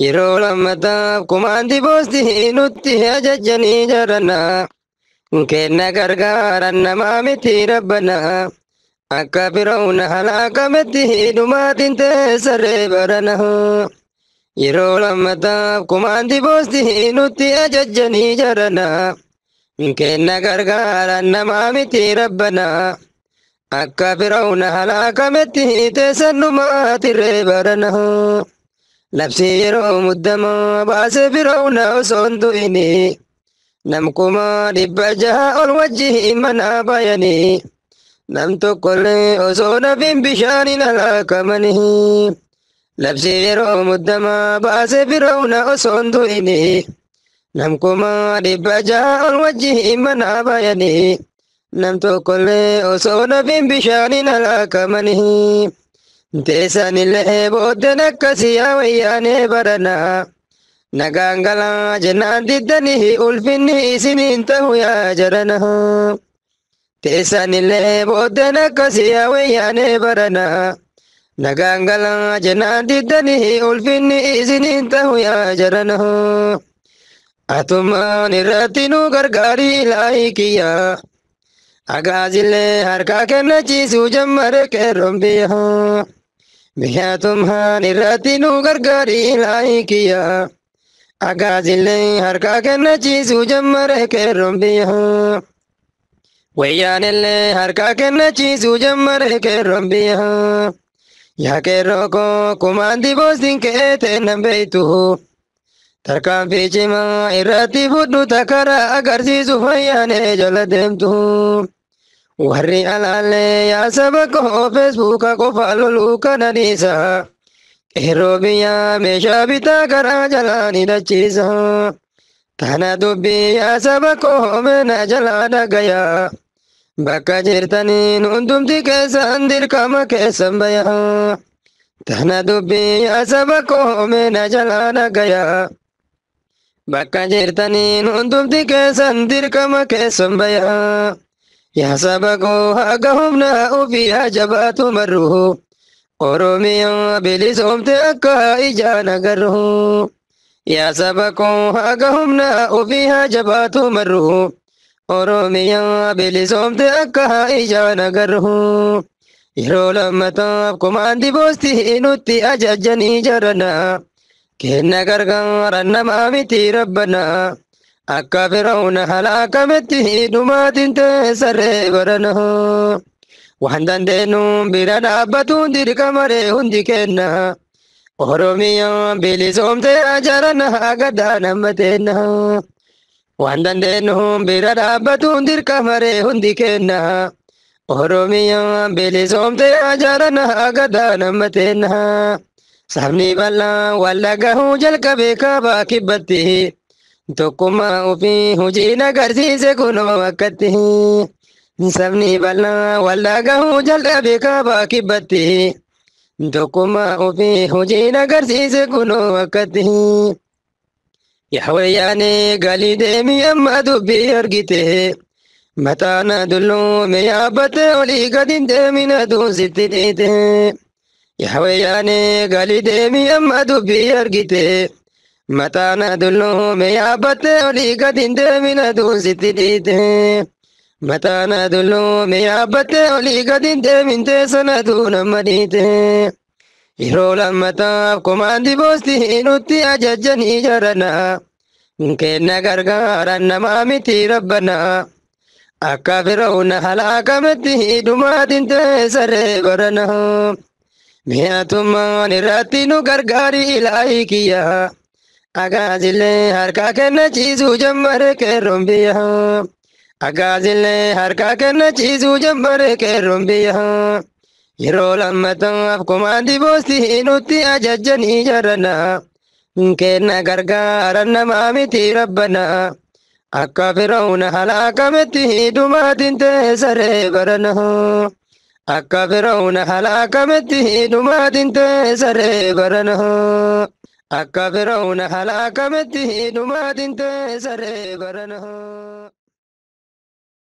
Yeroo lammataaf kumaanti boostii nutti ajajjanii jarana. Kenna gargaaran namaa miti rabbana. Akka Firaa'uuna halaakametti dhumaatiin teessarree barana. Yeroo lammataaf kumaanti boostii nutti ajajjanii jarana. Kenna gargaaran namaa miti rabbana. Akka Firaa'uuna halaakametti teessan dhumaatirree barana. Labsii yeroo muddamaa baasee Firaa'uuna osoo hin du'ini. Nam 600,000 ol wajjin mana bayanii. Nam tokkollee osoo nafin bishaaniin halaakamanii. Labsii yeroo muddamaa baasee Firaa'uuna osoo hin du'ini. Nam 600,000 ol wajjin mana bayanii. Nam tokkollee osoo nafin bishaaniin halaakamanii. Teessanillee booddeen akkasii yaa wayyaanee barana. Nagaan galaa jennaan diddanii ulfinni isiniin ta'u yaa jarana. Teessanillee booddeen akkasii yaa wayyaanee barana. Nagaan galaa jennaan diddanii ulfinni isiniin ta'u yaa jarana. Atumaan irratti nu gargaarii ilaahi kiyya. Agaazillee harkaa kennachiisuu jammare qeerroon biyya. Biyyatummaan irratti nu gargaarii ilaahi kiyya. Agaazillee harkaa kennachiisuu jammare qeerroon biyya. Wayyaanillee harkaa kennachiisuu jammare qeerroon biyya. Yaa qeerroo koo kumaanti boostiin keete nan beektu. Tarkaanfii cimaa irratti fudhu takara agarsiisu fayyaanee jala deemtu. Warri alaallee yaa saba koo feesbuuka qofa loluu kana dhiisa. Qeerroo biyyaa meeshaa bitaa karaa jalaa ni dachiisa. Tana dubbii yaa saba koo meena jalaa dhagaya. Bakka jirtaniin hundumti keessan dirqama keessan baya. Tana dubbii yaa saba koo meena jalaa dhagaya. Bakka jirtaniin hundumti keessan dirqama keessan baya. Yaa saba koo haga humna ofii haa jabaatu marru. Oromiyaa bilisoomte akka ijaan agarru. Yaa saba koo haga humna ofii haa jabaatu marru. Oromiyaa bilisoomte akka ijaan agarru. Yeroo lammataaf kumaanti boostii nutti ajajjanii jarana. Kenna gargaaran namaa miti rabbana. Akka Firaa'uuna halaakametti dhumaatiin teessarree barana. Waan dandeenyu bira dhaabbatuun dirqama ree hundi kenna. Oromiyaa bilisoomte ajarana gaddaa nama teenna. Waan dandeenyu bira dhaabbatuun dirqama ree hundi kenna. Oromiyaa bilisoomte ajarana gaddaa nama teenna. Sabni bal'aa wallagahuu jalqabee kaabaa kibbatti. Tokkummaa ofii hojiin agarsiise kunoo akkatti. Sabni bal'aa wallagahuu jalqabee kaabaa kibbatti. Tokkummaa ofii hojiin agarsiise kunoo akkatti. Yaa wayyaanee galii deemii amma dubbii argite. Mataana dulluume yaabbattee olii gadi hin deemin aduun sitti dhiite. Yaa wayyaanee galii deemii amma dubbii argite. Mataana dulluume yaabbattee olii gadi hin deemin aduun sitti dhiite. Mataana dulluume yaabbattee olii gadi hin deemin teessan aduun amma dhiite. Yeroo lammataaf kumaanti boostii nutti ajajjanii jarana. Kenna gargaaran namaa miti rabbana. Akka Firaa'uuna halaakametti dhumaatiin teessarree barana. Mi'aatummaan irratti nu gargaari ilaahi kiyya. Agaazillee harkaa kennachiisuu jammare qeerroon biyya. Agaazillee harkaa kennachiisuu jammare qeerroon biyya. Yeroo lammataaf kumaanti boostii nutti ajajjanii jarana. Kenna gargaaran namaa miti rabbana. Akka Firaa'uuna halaakametti dhumaatiin teessarree barana. Akka Firaa'uuna halaakametti dhumaatiin teessarree barana. Akka Firaa'uuna halaakametti dhumaatiin teessarree barana.